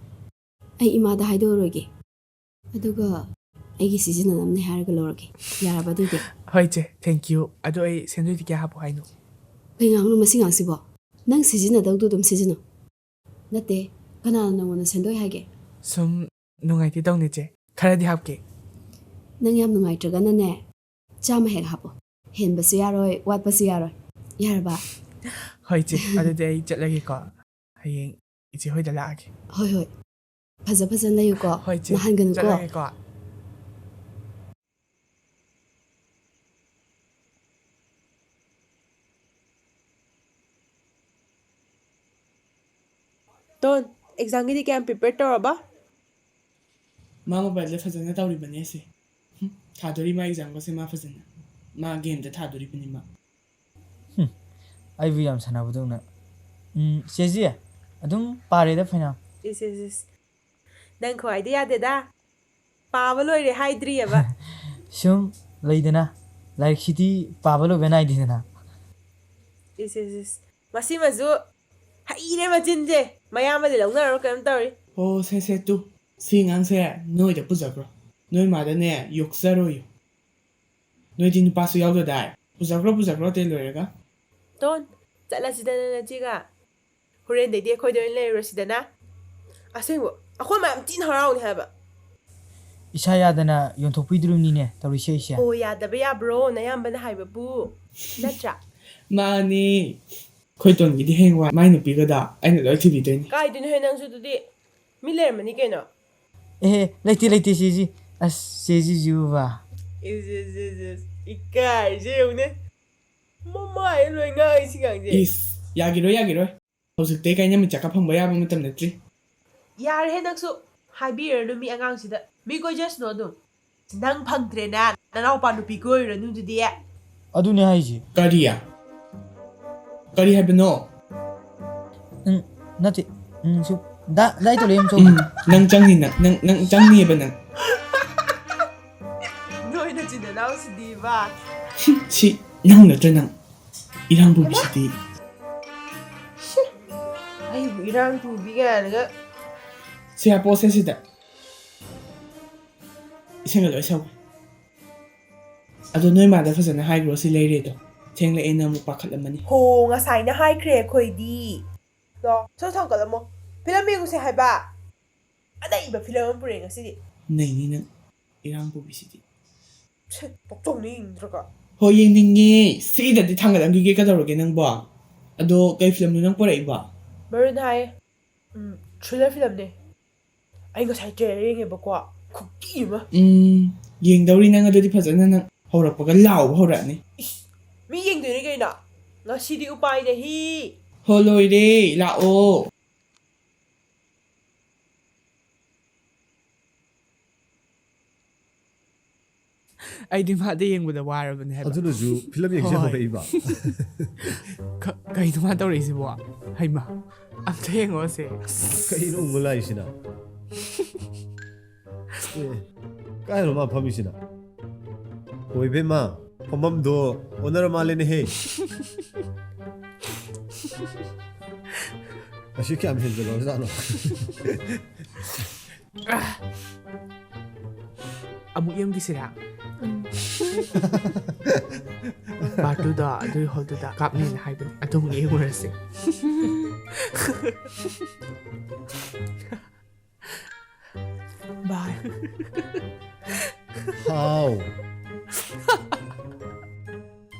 ꯑꯩ ꯏꯃꯥꯗ ꯍꯥꯏꯗꯣꯛꯑꯔꯣꯏꯒꯦ꯫ ꯑꯗꯨꯒ ꯑꯩꯒꯤ ꯁꯤꯖꯤꯟꯅꯅꯕꯅꯦ ꯍꯥꯏꯔꯒ ꯂꯧꯔꯒꯦ꯫ ꯌꯥꯔꯕ ꯑꯗꯨꯗꯤ? ꯍꯣꯏ ꯏꯆꯦ, thank you꯫ ꯑꯗꯣ ꯑꯩ ꯁꯦꯟꯗꯣꯏꯗꯤ ꯀꯌꯥ ꯍꯥꯞꯄꯣ ꯍꯥꯏꯅꯣ? ꯀꯩ ꯉꯥꯡꯅꯣ ꯃꯁꯤ ꯉꯥꯡꯁꯤꯕꯣ? ꯅꯪ ꯁꯤꯖꯤꯟꯅꯗꯧꯗꯣ ꯑꯗꯨꯝ ꯁꯤꯖꯤꯟꯅꯧ꯫ ꯅꯠꯇꯦ, ꯀꯅꯥꯅ ꯅꯪꯉꯣꯟꯗ ꯁꯦꯟꯗꯣꯏ ꯍꯥꯏꯒꯦ? ꯁꯨꯝ ꯅꯨꯡꯉꯥꯏꯇꯦ ꯇꯧꯅꯤ ꯏꯆꯦ, ꯈꯔꯗꯤ ꯍꯥꯞꯀꯦ꯫ ꯅꯪ ꯌꯥꯝ ꯅꯨꯡꯉꯥꯏꯇ꯭ꯔꯒꯅꯅꯦ, ꯆꯥꯝꯃ ꯍꯦꯛ ꯍꯥꯞꯄꯣ꯫ ꯍꯦꯟꯕꯁꯨ ꯌꯥꯔꯣꯏ, ꯋꯥꯠꯄꯁꯨ ꯌꯥꯔꯣꯏ꯫ ꯌꯥꯔꯕ? ꯍꯣꯏ ꯏꯆꯦ, ꯑꯗꯨꯗꯤ ꯑꯩ ꯆꯠꯂꯒꯦꯀꯣ꯫ ꯍꯌꯦꯡ ꯏꯆꯦ ꯍꯣꯏꯗ ꯂꯥꯛꯑꯒꯦ꯫ ꯍꯣꯏ, ꯍꯣꯏ꯫ ꯐꯖ ꯐꯖꯅ ꯂꯩꯌꯨꯀꯣ꯫ ꯍꯣꯏ ꯏꯆꯦ, ꯅꯥꯍꯟꯒꯅꯨꯀꯣ꯫ ꯆꯠꯂꯒꯦꯀꯣ꯫ ꯇꯣꯟ, ꯑꯦꯛꯖꯥꯝꯒꯤꯗꯤ ꯀꯌꯥꯝ ꯄ꯭ꯔꯤꯄꯦꯌꯔ ꯇꯧꯔꯕ? ꯃꯥ ꯃꯣꯕꯥꯏꯜꯗ ꯐꯖꯅ ꯇꯧꯔꯤꯕꯅꯦ ꯑꯁꯦ꯫ ꯍꯨꯝ, ꯊꯥꯗꯣꯔꯤ ꯃꯥ ꯑꯦꯛꯖꯥꯝꯒꯁꯦ ꯃꯥ ꯐꯖꯅ꯫ ꯃꯥ ꯒꯦꯝꯗ ꯊꯥꯗꯣꯔꯤꯕꯅꯤ ꯃꯥ꯫ ꯍꯨꯝ, ꯑꯩꯕꯨ ꯌꯥꯝ ꯁꯥꯟꯅꯕꯗꯧꯅ꯫ ꯎꯝ, ꯆꯦꯖꯤ, ꯑꯗꯨꯝ ꯄꯥꯔꯦꯗ ꯐꯅꯌꯥꯝ꯫ ꯏꯁ, ꯏꯁ, ꯏꯁ꯫ ꯅꯪ ꯈ꯭ꯋꯥꯏꯗ ꯌꯥꯗꯦꯗ꯫ ꯄꯥꯕ ꯂꯣꯏꯔꯦ ꯍꯥꯏꯗ꯭ꯔꯤꯑꯕ꯫ ꯁꯨꯝ ꯂꯩꯗꯅ, ꯂꯥꯏꯔꯤꯛꯁꯤꯗꯤ ꯄꯥꯕ ꯂꯣꯏꯕ ꯅꯥꯏꯗꯦꯗꯅ꯫ ꯏꯁ, ꯏꯁ, ꯏꯁ꯫ ꯃꯁꯤꯃꯁꯨ ꯍꯩꯔꯦ ꯃꯆꯤꯟꯁꯦ꯫ ꯃꯌꯥꯝꯕꯗꯤ ꯂꯧꯅꯔꯣ ꯀꯩꯅꯣꯝ ꯇꯧꯔꯤ꯫ ꯑꯣ, ꯁꯦ, ꯁꯦ, ꯇꯨ꯫ ꯁꯤ ꯑꯉꯥꯡꯁꯦ ꯅꯣꯏꯗ ꯄꯨꯖꯈ꯭ꯔꯣ꯫ ꯅꯣꯏ ꯃꯥꯗꯅꯦ ꯌꯣꯛꯆꯔꯣꯏꯌꯨ꯫ ꯅꯣꯏꯗꯤ ꯅꯨꯄꯥꯁꯨ ꯌꯥꯎꯗꯗꯥꯏ꯫ ꯄꯨꯖꯈ꯭ꯔꯣ, ꯄꯨꯖꯈ꯭ꯔꯣ, ꯑꯇꯩ ꯂꯣꯏꯔꯒ꯫ ꯇꯣꯟ, ꯆꯠꯂꯁꯤꯗꯅ ꯅꯆꯦꯒ꯫ ꯍꯣꯔꯦꯟꯗꯩꯗꯤ ꯑꯩꯈꯣꯏꯗ ꯑꯣꯏꯅ ꯂꯩꯔꯨꯔꯁꯤꯗꯅ꯫ ꯑꯁꯦꯡꯕ, ꯑꯩꯈꯣꯏ ꯃꯌꯥꯝ ꯊꯤꯅ ꯍꯔꯥꯎꯅꯤ ꯍꯥꯏꯕ꯫ ꯏꯁꯥ ꯌꯥꯗꯅ ꯌꯣꯟꯊꯣꯛꯄꯤꯗ꯭ꯔꯤꯕꯅꯤꯅꯦ ꯇꯧꯔꯤꯁꯦ ꯑꯩꯁꯦ꯫ ꯑꯣ, ꯌꯥꯗꯕ ꯌꯥꯕ꯭ꯔꯣ ꯅꯌꯥꯝꯕꯅ ꯍꯥꯏꯕꯕꯨ? ꯅꯠꯇ꯭ꯔꯥ? ꯃꯥꯅꯤ꯫ ꯑꯩꯈꯣꯏ ꯇꯣꯟꯒꯤꯗꯤ ꯍꯌꯦꯡꯋꯥꯏ ꯃꯥꯏ ꯅꯨꯄꯤꯒꯗ ꯑꯩꯅ ꯂꯣꯏ ꯊꯤꯕꯤꯗꯣꯏꯅꯤ꯫ ꯀꯥꯏꯗꯩꯅꯣꯍꯦ ꯅꯪꯁꯨ ꯑꯗꯨꯗꯤ? ꯃꯤ ꯂꯩꯔꯝꯃꯅꯤ ꯀꯩꯅꯣ꯫ ꯑꯦꯍꯦ, ꯂꯩꯇꯦ, ꯂꯩꯇꯦ, ꯆꯦꯖꯤ꯫ ꯑꯁ, ꯆꯦꯖꯤꯖꯨꯕ꯫ ꯏꯁ, ꯏꯁ, ꯏꯁ, ꯏꯁ, ꯏꯀꯥꯏꯁꯦ ꯌꯦꯡꯉꯨꯅꯦ꯫ ꯃꯃꯥꯏ ꯂꯣꯏ ꯉꯥꯡꯉꯤ ꯁꯤ ꯉꯥꯡꯁꯦ꯫ ꯏꯁ, ꯌꯥꯒꯤꯔꯣꯏ, ꯌꯥꯒꯤꯔꯣꯏ꯫ ꯍꯧꯖꯤꯛꯇꯩ ꯀꯥꯏꯅ ꯃꯤꯆꯥꯛꯀ ꯐꯪꯕ ꯌꯥꯕ ꯃꯇꯝ ꯅꯠꯇ꯭ꯔꯤ꯫ ꯌꯥꯔꯦꯍꯦ ꯅꯪꯁꯨ꯫ ꯍꯥꯏꯕꯤꯔꯅꯨ ꯃꯤ ꯑꯉꯥꯡꯁꯤꯗ꯫ ꯃꯤ ꯀꯣꯏꯖꯁꯅꯨ ꯑꯗꯨꯝ꯫ ꯅꯪ ꯐꯪꯗ꯭ꯔꯦꯅꯦ, ꯅꯅꯥꯎꯄꯥ ꯅꯨꯄꯤ ꯀꯣꯏꯔꯨꯔꯅꯨ ꯑꯗꯨꯗꯤ꯫ ꯑꯗꯨꯅꯦ ꯍꯥꯏꯁꯦ꯫ ꯀꯔꯤ? ꯀꯔꯤ ꯍꯥꯏꯕꯅꯣ? ꯎꯝ, ꯅꯠꯇꯦ꯫ ꯎꯝ, ꯁꯨꯝ ꯗꯥ, ꯗꯥ ꯏꯇꯣꯂꯦ ꯑꯃ ꯁꯨꯝ꯫ ꯎꯝ, ꯅꯪ ꯆꯪꯅꯤ, ꯅꯪ, ꯅꯪ, ꯅꯪ ꯆꯪꯅꯤꯕ ꯅꯪ꯫ ꯅꯣꯏ ꯅꯆꯤꯟ ꯅꯅꯥꯎꯁꯤꯗꯤꯕ꯫ ꯁꯤ ꯅꯪ ꯅꯠꯇ꯭ꯔ ꯅꯪ? ꯏꯔꯥꯡ ꯄꯨꯕꯤꯁꯤꯗꯤ꯫ ꯁꯤ, ꯑꯩꯕꯨ ꯏꯔꯥꯡ ꯄꯨꯕꯤ ꯀꯥꯏꯅꯒ꯫ ꯁꯤ ꯍꯥꯞꯄꯣꯁꯦ ꯁꯤꯗ꯫ ꯏꯁꯤꯡꯒ ꯂꯣꯏ ꯁꯧꯈ꯭ꯔꯦ꯫ ꯑꯗꯣ ꯅꯣꯏ ꯃꯥꯗ ꯐꯖꯅ ꯍꯥꯏꯈ꯭ꯔꯣ ꯁꯤ ꯂꯩꯔꯦꯗꯣ꯫ ꯊꯦꯡꯂꯛꯑꯦꯅ ꯑꯃꯨꯛ ꯄꯥꯈꯠꯂꯝꯃꯅꯤ꯫ ꯍꯣ, ꯉꯁꯥꯏꯅ ꯍꯥꯏꯈ꯭ꯔꯦ ꯑꯩꯈꯣꯏꯗꯤ꯫ ꯗꯣ, ꯁꯠ ꯊꯥꯡꯒꯠꯂꯝꯃꯣ꯫ ꯐꯤꯂꯝ ꯌꯦꯡꯉꯨꯁꯦ ꯍꯥꯏꯕ꯫ ꯑꯅꯩꯕ ꯐꯤꯂꯝ ꯑꯃ ꯄꯨꯔꯛꯑꯦ ꯉꯁꯤꯗꯤ꯫ ꯅꯩꯅꯤ ꯅꯪ, ꯏꯔꯥꯡ ꯄꯨꯕꯤꯁꯤꯗꯤ꯫ ꯁꯦ, ꯄꯣꯛꯆꯧꯅ ꯌꯦꯡꯅꯤꯡꯗ꯭ꯔꯒ꯫ ꯍꯣꯏ, ꯌꯦꯡꯅꯤꯡꯉꯦ꯫ ꯁꯤꯗꯗꯤ ꯊꯥꯡꯒꯠꯂꯝꯈꯤꯒꯦ ꯀꯩꯗꯧꯔꯒꯦ ꯅꯪꯕꯣ? ꯑꯗꯣ ꯀꯩ ꯐꯤꯂꯝꯅꯣ ꯅꯪ ꯄꯨꯔꯛꯏꯕꯣ? ꯃꯔꯨꯟ ꯍꯥꯏꯌꯦ꯫ ꯎꯝ, thriller ꯐꯤꯂꯝꯅꯦ꯫ ꯑꯩ ꯉꯁꯥꯏ trailer ꯌꯦꯡꯉꯦꯕꯀꯣ, ꯈꯨꯀꯤ ꯑꯃ꯫ ꯎꯝ, ꯌꯦꯡꯗꯧꯔꯤ ꯅꯪ ꯑꯗꯨꯗꯤ ꯐꯖꯅ ꯅꯪ꯫ ꯍꯧꯔꯛꯄꯒ ꯂꯥꯎꯕ ꯍꯧꯔꯛꯑꯅꯤ꯫ ꯏꯁ, ꯃꯤ ꯌꯦꯡꯗꯣꯏꯅꯤ ꯀꯩꯅꯣ꯫ ꯉꯁꯤꯗꯤ ꯎꯄꯥꯏ ꯂꯩꯍꯤ꯫ ꯍꯣ, ꯂꯣꯏꯔꯦ, ꯂꯥꯛꯑꯣ꯫ ꯑꯩꯗꯤ ꯃꯥꯗ ꯌꯦꯡꯕꯗ ꯋꯥꯔꯕꯅꯦ ꯍꯥꯏꯕ꯫ ꯑꯗꯨꯅꯁꯨ ꯐꯤꯂꯝ ꯌꯦꯡꯁꯦ ꯍꯣꯏ꯫ ꯍꯧꯔꯛꯏꯕ꯫ ꯀ-, ꯀꯩꯅꯣ ꯃꯥ ꯇꯧꯔꯛꯏꯁꯤꯕꯣ? ꯍꯩꯃꯥ, ꯑꯝꯇ ꯌꯦꯡꯉꯣꯁꯦ꯫ ꯀꯩꯅꯣ ꯎꯪꯉ ꯂꯥꯛꯏꯁꯤꯅ? ꯑꯦ, ꯀꯥꯏꯗꯅꯣ ꯃꯥ ꯐꯝꯃꯤꯁꯤꯅ? ꯍꯣꯏ, ꯏꯕꯦꯝꯃ, ꯐꯝꯐꯝꯗꯣ ꯑꯣꯟꯅꯔ ꯃꯥꯜꯂꯦꯅꯦꯍꯦ꯫ ꯑꯁꯤ ꯀꯌꯥꯝ ꯍꯦꯟꯖꯜꯂꯕꯖꯥꯠꯅꯣ? ꯑꯃꯨꯛ ꯌꯦꯡꯈꯤꯁꯤꯔꯥ? ꯄꯥꯔꯠ ꯇꯨꯗꯣ ꯑꯗꯨꯒꯤ ꯍꯣꯜꯗꯨꯗ ꯀꯥꯞꯅꯤꯅ ꯍꯥꯏꯕꯅꯤ꯫ ꯑꯗꯨ ꯑꯃꯨꯛ ꯌꯦꯡꯉꯨꯔꯁꯤ꯫ ꯚꯥꯏ꯫ ꯍꯥꯎ꯫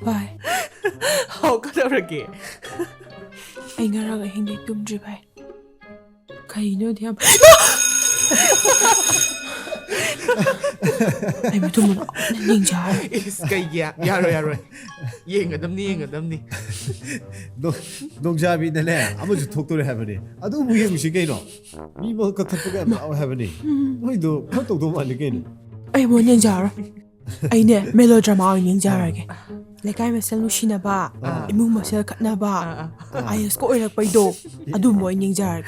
ꯚꯥꯏ꯫ ꯍꯥꯎ, ꯀꯩꯗꯧꯔꯒꯦ? ꯑꯩ ꯉꯔꯥꯡ ꯑꯍꯤꯡꯗꯩ ꯇꯨꯝꯗ꯭ꯔꯤ ꯚꯥꯏ꯫ ꯀꯩꯅꯣꯗꯤ ꯌꯥꯝ ꯑꯩ ꯃꯗꯨ ꯃꯅꯥ ꯅꯤꯡꯖꯥꯔꯦ꯫ ꯏꯁ, ꯀꯩꯒꯤ? ꯌꯥꯔꯣꯏ, ꯌꯥꯔꯣꯏ꯫ ꯌꯦꯡꯒꯗꯝꯅꯤ, ꯌꯦꯡꯒꯗꯝꯅꯤ꯫ ꯅꯣꯡ-, ꯅꯣꯡꯖꯥꯕꯤꯅꯅꯦ ꯑꯃꯁꯨ ꯊꯣꯛꯇꯣꯔꯦ ꯍꯥꯏꯕꯅꯤ꯫ ꯑꯗꯨꯕꯨ ꯌꯦꯡꯉꯨꯁꯤ ꯀꯩꯅꯣ꯫ ꯃꯤ ꯃ-, ꯀꯛꯊꯠꯄꯒ ꯌꯥꯝ ꯌꯥꯎꯋꯦ ꯍꯥꯏꯕꯅꯤ꯫ ꯃꯣꯏꯗꯣ ꯈꯔ ꯇꯧꯗꯧ ꯃꯥꯜꯂꯤ ꯀꯩꯅꯣ꯫ ꯑꯩ ꯑꯃꯨꯛ ꯌꯦꯡꯖꯔꯔꯣꯏ꯫ ꯑꯩꯅꯦ ꯃꯦꯂꯣ ꯗ꯭ꯔꯃꯥ ꯑꯣꯏꯅ ꯌꯦꯡꯖꯔꯒꯦ꯫ ꯑꯥ꯫ ꯂꯩꯀꯥꯏ ꯃꯁꯦꯜ ꯅꯨꯡꯁꯤꯅꯕ, ꯑꯥ꯫ ꯏꯃꯨꯡ ꯃꯁꯦꯜ ꯈꯠꯅꯕ, ꯑꯥ, ꯑꯥ꯫ ꯑꯥꯏ ꯑꯦꯁꯀ ꯑꯣꯏꯔꯛꯄꯩꯗꯣ, ꯑꯗꯨꯝꯕ ꯑꯣꯏꯅ ꯌꯦꯡꯖꯔꯒꯦ꯫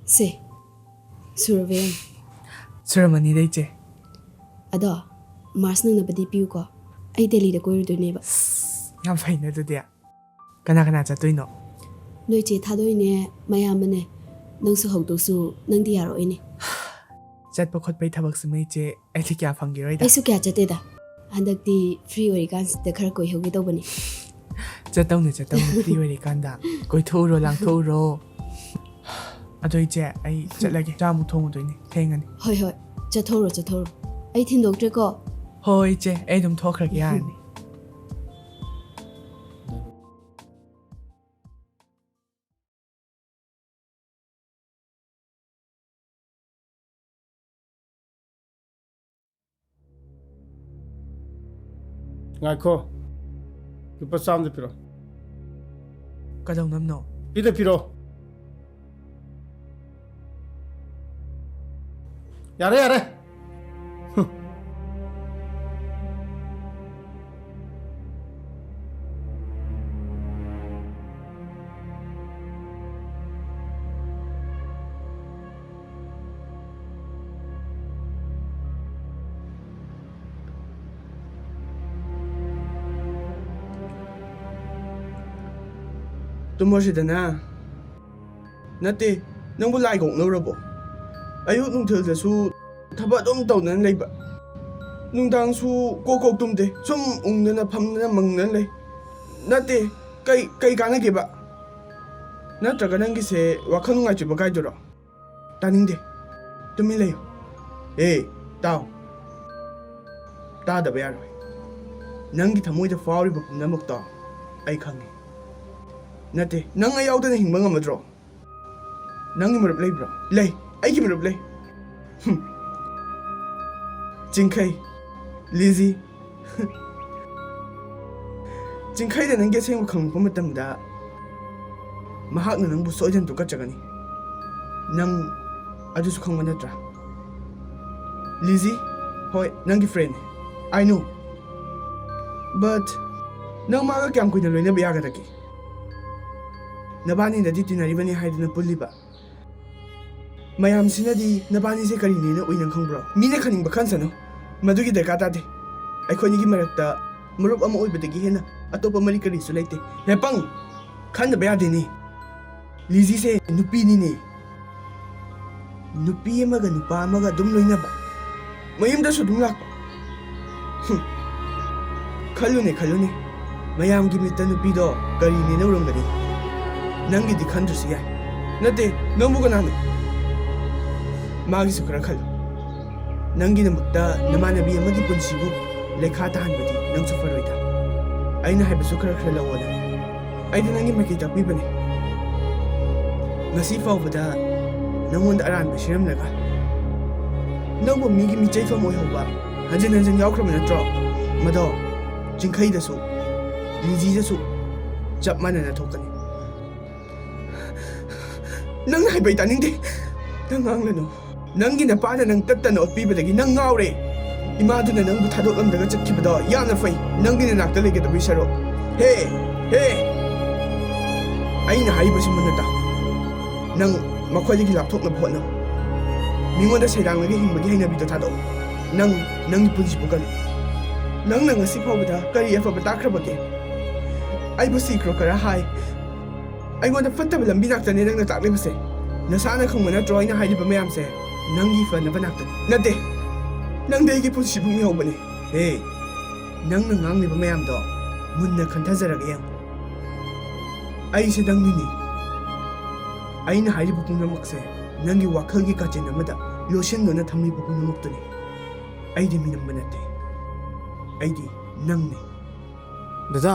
ꯁꯦ, ꯁꯨꯔꯕ ꯌꯦꯡꯉꯣ꯫ ꯁꯨꯔꯝꯃꯅꯤꯗ, ꯏꯆꯦ꯫ ꯑꯗꯣ, ꯃꯥꯔꯁ ꯅꯪꯅꯕꯗꯤ ꯄꯤꯌꯨꯀꯣ꯫ ꯑꯩ ꯗꯦꯜꯂꯤꯗ ꯀꯣꯏꯔꯨꯗꯣꯏꯅꯦꯕ꯫ ꯌꯥꯝ ꯐꯩꯅꯦ ꯑꯗꯨꯗꯤ꯫ ꯀꯅꯥ ꯀꯅꯥ ꯆꯠꯇꯣꯏꯅꯣ? ꯅꯣꯏ ꯆꯦ ꯊꯥꯗꯣꯏꯅꯦ, ꯃꯌꯥꯝꯕꯅꯦ꯫ ꯅꯪꯁꯨ ꯍꯧꯗꯣꯛꯁꯨ, ꯅꯪꯗꯤ ꯌꯥꯔꯛꯑꯣꯏꯅꯦ꯫ ꯆꯠꯄ ꯈꯣꯠꯄꯩ ꯊꯕꯛꯁꯤꯃ ꯏꯆꯦ, ꯑꯩꯗꯤ ꯀꯌꯥ ꯐꯪꯈꯤꯔꯣꯏꯗ꯫ ꯑꯩꯁꯨ ꯀꯌꯥ ꯆꯠꯇꯦꯗ꯫ ꯍꯟꯗꯛꯇꯤ ꯐ꯭ꯔꯤ ꯑꯣꯏꯔꯤꯀꯥꯟꯁꯤꯗ ꯈꯔ ꯀꯣꯏꯍꯧꯒꯦ ꯇꯧꯕꯅꯤ꯫ ꯆꯠꯇꯧꯅꯦ, ꯆꯠꯇꯧꯅꯦ, ꯐ꯭ꯔꯤ ꯑꯣꯏꯔꯤꯀꯥꯟꯗ꯫ ꯀꯣꯏꯊꯣꯛꯎꯔꯣ, ꯂꯥꯡꯊꯣꯛꯎꯔꯣ꯫ ꯑꯗꯣ ꯏꯆꯦ, ꯑꯩ ꯆꯠꯂꯒꯦ꯫ ꯆꯥꯛ ꯑꯃꯨꯛ ꯊꯣꯡꯉꯨꯗꯣꯏꯅꯦ, ꯊꯦꯡꯉꯅꯤ꯫ ꯍꯣꯏ, ꯍꯣꯏ, ꯆꯠꯊꯣꯛꯎꯔꯣ, ꯆꯠꯊꯣꯛꯎꯔꯣ꯫ ꯑꯩ ꯊꯤꯟꯗꯣꯛꯇ꯭ꯔꯦꯀꯣ꯫ ꯍꯣꯏ ꯏꯆꯦ, ꯑꯩ ꯑꯗꯨꯝ ꯊꯣꯛꯈ꯭ꯔꯒꯦ, ꯌꯥꯔꯅꯤ꯫ ꯉꯥꯏꯈꯣ꯫ ꯂꯨꯄꯥ ꯆꯥꯝꯗ ꯄꯤꯔꯣ꯫ ꯀꯩꯗꯧꯅꯕꯅꯣ? ꯄꯤꯗ ꯄꯤꯔꯣ꯫ ꯌꯥꯔꯦ, ꯌꯥꯔꯦ꯫ ꯍꯨꯝ꯫ ꯇꯨꯝꯃꯁꯤꯗꯅ꯫ ꯅꯠꯇꯦ, ꯅꯪꯕꯨ ꯂꯥꯏ ꯀꯣꯛꯅꯧꯔꯕꯣ? ꯑꯌꯨꯛ ꯅꯨꯡꯊꯤꯜꯗꯁꯨ ꯊꯕꯛ ꯑꯗꯨꯝ ꯇꯧꯗꯅ ꯂꯩꯕ, ꯅꯨꯡꯗꯥꯡꯁꯨ ꯀꯣꯛ ꯀꯣꯛ ꯇꯨꯝꯗꯦ, ꯁꯨꯝ ꯎꯪꯗꯅ ꯐꯝꯗꯅ ꯃꯪꯗꯅ ꯂꯩ꯫ ꯅꯠꯇꯦ, ꯀꯩ ꯀꯩ ꯀꯥꯟꯅꯒꯦꯕ? ꯅꯠꯇ꯭ꯔꯒ ꯅꯪꯒꯤꯁꯦ ꯋꯥꯈꯜ ꯅꯨꯡꯉꯥꯏꯇ꯭ꯔꯤꯕ ꯀꯥꯏꯗꯨꯔꯣ? ꯇꯥꯅꯤꯡꯗꯦ, ꯇꯨꯃꯤꯟ ꯂꯩꯌꯨ꯫ ꯑꯦ, ꯇꯥꯎ, ꯇꯥꯗꯕ ꯌꯥꯔꯣꯏ꯫ ꯅꯪꯒꯤ ꯊꯃꯣꯏꯗ ꯐꯥꯎꯔꯤꯕ ꯄꯨꯝꯅꯃꯛꯇꯣ ꯑꯩ ꯈꯪꯉꯤ꯫ ꯅꯠꯇꯦ, ꯅꯪ ꯑꯩ ꯌꯥꯎꯗꯅ ꯍꯤꯡꯕ ꯉꯝꯃꯗ꯭ꯔꯣ? ꯅꯪꯒꯤ ꯃꯔꯨꯞ ꯂꯩꯕ꯭ꯔꯣ? ꯂꯩ, ꯑꯩꯒꯤ ꯃꯔꯨꯞ ꯂꯩ꯫ ꯍꯨꯝ꯫ ꯆꯤꯡꯈꯩ, ꯂꯤꯖꯤ꯫ ꯆꯤꯡꯈꯩꯗ ꯅꯪꯒꯤ ꯑꯁꯦꯡꯕ ꯈꯪꯂꯛꯄ ꯃꯇꯝꯗ, ꯃꯍꯥꯛꯅ ꯅꯪꯕꯨ ꯁꯣꯏꯗꯅ ꯇꯨꯀꯠꯆꯒꯅꯤ꯫ ꯅꯪ ꯑꯗꯨꯁꯨ ꯈꯪꯕ ꯅꯠꯇ꯭ꯔꯥ? ꯂꯤꯖꯤ, ꯍꯣꯏ, ꯅꯪꯒꯤ friend꯫ I know꯫ But ꯅꯪ ꯃꯥꯒ ꯀꯌꯥꯝ ꯀꯨꯏꯅ ꯂꯣꯏꯅꯕ ꯌꯥꯒꯗꯒꯦ? ꯅꯕꯥꯅꯤꯅꯗꯤ ꯇꯤꯟꯅꯔꯤꯕꯅꯤ ꯍꯥꯏꯗꯨꯅ ꯄꯨꯜꯂꯤꯕ꯫ ꯃꯌꯥꯝꯁꯤꯅꯗꯤ ꯅꯕꯥꯅꯤꯁꯦ ꯀꯔꯤꯅꯦꯅ ꯎꯏ, ꯅꯪ ꯈꯪꯕ꯭ꯔꯣ? ꯃꯤꯅ ꯈꯟꯅꯤꯡꯕ ꯈꯟꯁꯅꯨ, ꯃꯗꯨꯒꯤ ꯗꯔꯀꯥꯔ ꯇꯥꯗꯦ꯫ ꯑꯩꯈꯣꯏꯅꯤꯒꯤ ꯃꯔꯛꯇ ꯃꯔꯨꯞ ꯑꯃ ꯑꯣꯏꯕꯗꯒꯤ ꯍꯦꯟꯅ ꯑꯇꯣꯞꯄ ꯃꯔꯤ ꯀꯔꯤꯁꯨ ꯂꯩꯇꯦ꯫ ꯍꯦꯄꯪ! ꯈꯟꯗꯕ ꯌꯥꯗꯦꯅꯦ꯫ ꯂꯤꯖꯤꯁꯦ ꯅꯨꯄꯤꯅꯤꯅꯦ꯫ ꯅꯨꯄꯤ ꯑꯃꯒ ꯅꯨꯄꯥ ꯑꯃꯒ ꯑꯗꯨꯝ ꯂꯣꯏꯅꯕ, ꯃꯌꯨꯝꯗꯁꯨ ꯑꯗꯨꯝ ꯂꯥꯛꯄ꯫ ꯍꯨꯝ꯫ ꯈꯜꯂꯨꯅꯦ, ꯈꯜꯂꯨꯅꯦ, ꯃꯌꯥꯝꯒꯤ ꯃꯤꯠꯇ ꯅꯨꯄꯤꯗꯣ ꯀꯔꯤꯅꯦꯅ ꯎꯔꯝꯒꯅꯤ? ꯅꯪꯒꯤꯗꯤ ꯈꯟꯗ꯭ꯔꯁꯨ ꯌꯥꯏ꯫ ꯅꯠꯇꯦ, ꯅꯪꯕꯨ ꯀꯅꯥꯅꯣ? ꯃꯥꯒꯤꯁꯨ ꯈꯔ ꯈꯜꯂꯨ꯫ ꯅꯪꯒꯤꯗꯃꯛꯇ ꯅꯃꯥꯟꯅꯕꯤ ꯑꯃꯒꯤ ꯄꯨꯟꯁꯤꯕꯨ ꯂꯩꯈꯥ ꯇꯥꯍꯟꯕꯗꯤ ꯅꯪꯁꯨ ꯐꯔꯣꯏꯗ꯫ ꯑꯩꯅ ꯍꯥꯏꯕꯁꯨ ꯈꯔ ꯈꯔ ꯂꯧꯑꯣꯅꯦ꯫ ꯑꯩꯗꯤ ꯅꯪꯒꯤ ꯃꯥꯏꯀꯩ ꯇꯥꯛꯄꯤꯕꯅꯦ꯫ ꯉꯁꯤ ꯐꯥꯎꯕꯗ ꯅꯪꯉꯣꯟꯗ ꯑꯔꯥꯟꯕ ꯁꯤꯔꯝꯂꯒ, ꯅꯪꯕꯨ ꯃꯤꯒꯤ ꯃꯤꯆꯩꯐꯝ ꯑꯣꯏꯍꯧꯕ ꯍꯟꯖꯤꯟ ꯍꯟꯖꯤꯟ ꯌꯥꯎꯈ꯭ꯔꯕ ꯅꯠꯇ꯭ꯔꯣ? ꯃꯗꯣ ꯆꯤꯡꯈꯩꯗꯁꯨ, ꯂꯤꯖꯤꯗꯁꯨ ꯆꯞ ꯃꯥꯟꯅꯅ ꯊꯣꯛꯀꯅꯤ꯫ ꯅꯪꯅ ꯍꯥꯏꯕ ꯑꯩ ꯇꯥꯅꯤꯡꯗꯦ꯫ ꯅꯪ ꯉꯥꯡꯂꯅꯨ꯫ ꯅꯪꯒꯤ ꯅꯄꯥꯅ ꯅꯪ ꯇꯠꯇꯅ ꯑꯣꯠꯄꯤꯕꯗꯒꯤ ꯅꯪ ꯉꯥꯎꯔꯦ꯫ ꯏꯃꯥꯗꯨꯅ ꯅꯪꯕꯨ ꯊꯥꯗꯣꯛꯂꯝꯂꯒ ꯆꯠꯈꯤꯕꯗꯣ ꯌꯥꯝꯅ ꯐꯩ, ꯅꯪꯒꯤ ꯅꯅꯥꯛꯇ ꯂꯩꯒꯗꯕꯒꯤ ꯁꯔꯨꯛ꯫ ꯍꯦ! ꯍꯦ! ꯑꯩꯅ ꯍꯥꯏꯔꯤꯕꯁꯤ ꯃꯨꯟꯅ ꯇꯥꯎ꯫ ꯅꯪ ꯃꯈꯣꯏꯗꯒꯤ ꯂꯥꯞꯊꯣꯛꯅꯕ ꯍꯣꯠꯅꯧ꯫ ꯃꯤꯉꯣꯟꯗ ꯁꯩꯗꯥꯡꯂꯒ ꯍꯤꯡꯕꯒꯤ ꯍꯩꯅꯕꯤꯗꯣ ꯊꯥꯗꯣꯛꯎ꯫ ꯅꯪ ꯅꯪꯒꯤ ꯄꯨꯟꯁꯤꯕꯨ ꯀꯜꯂꯨ꯫ ꯅꯪꯅ ꯉꯁꯤ ꯐꯥꯎꯕꯗ ꯀꯔꯤ ꯑꯐꯕ ꯇꯥꯛꯈ꯭ꯔꯕꯒꯦ? ꯑꯩꯕꯨ ꯁꯤꯈ꯭ꯔꯣ ꯈꯔ ꯍꯥꯏ, ꯑꯩꯉꯣꯟꯗ ꯐꯠꯇꯕ ꯂꯝꯕꯤ ꯉꯥꯛꯇꯅꯦ ꯅꯪꯅ ꯇꯥꯛꯂꯤꯕꯁꯦ꯫ ꯅꯁꯥꯅ ꯈꯪꯕ ꯅꯠꯇ꯭ꯔꯣ ꯑꯩꯅ ꯍꯥꯏꯔꯤꯕ ꯃꯌꯥꯝꯁꯦ ꯅꯪꯒꯤ ꯐꯅꯕ ꯉꯥꯛꯇꯅꯤ? ꯅꯠꯇꯦ, ꯅꯪꯗꯤ ꯑꯩꯒꯤ ꯄꯨꯟꯁꯤꯕꯨ ꯃꯤꯍꯧꯕꯅꯦ꯫ ꯍꯦ, ꯅꯪꯅ ꯉꯥꯡꯂꯤꯕ ꯃꯌꯥꯝꯗꯣ ꯃꯨꯟꯅ ꯈꯟꯊꯖꯔꯒ ꯌꯦꯡꯉꯨ꯫ ꯑꯩꯁꯦ ꯅꯪꯒꯤꯅꯤ꯫ ꯑꯩꯅ ꯍꯥꯏꯔꯤꯕ ꯄꯨꯝꯅꯃꯛꯁꯦ ꯅꯪꯒꯤ ꯋꯥꯈꯜꯒꯤ ꯀꯥꯆꯤꯟ ꯑꯃꯗ ꯂꯣꯠꯁꯤꯟꯗꯨꯅ ꯊꯝꯂꯤꯕ ꯄꯨꯝꯅꯃꯛꯇꯨꯅꯤ꯫ ꯑꯩꯗꯤ ꯃꯤꯅꯝꯕ ꯅꯠꯇꯦ꯫ ꯑꯩꯗꯤ ꯅꯪꯅꯤ꯫ ꯗꯗꯥ,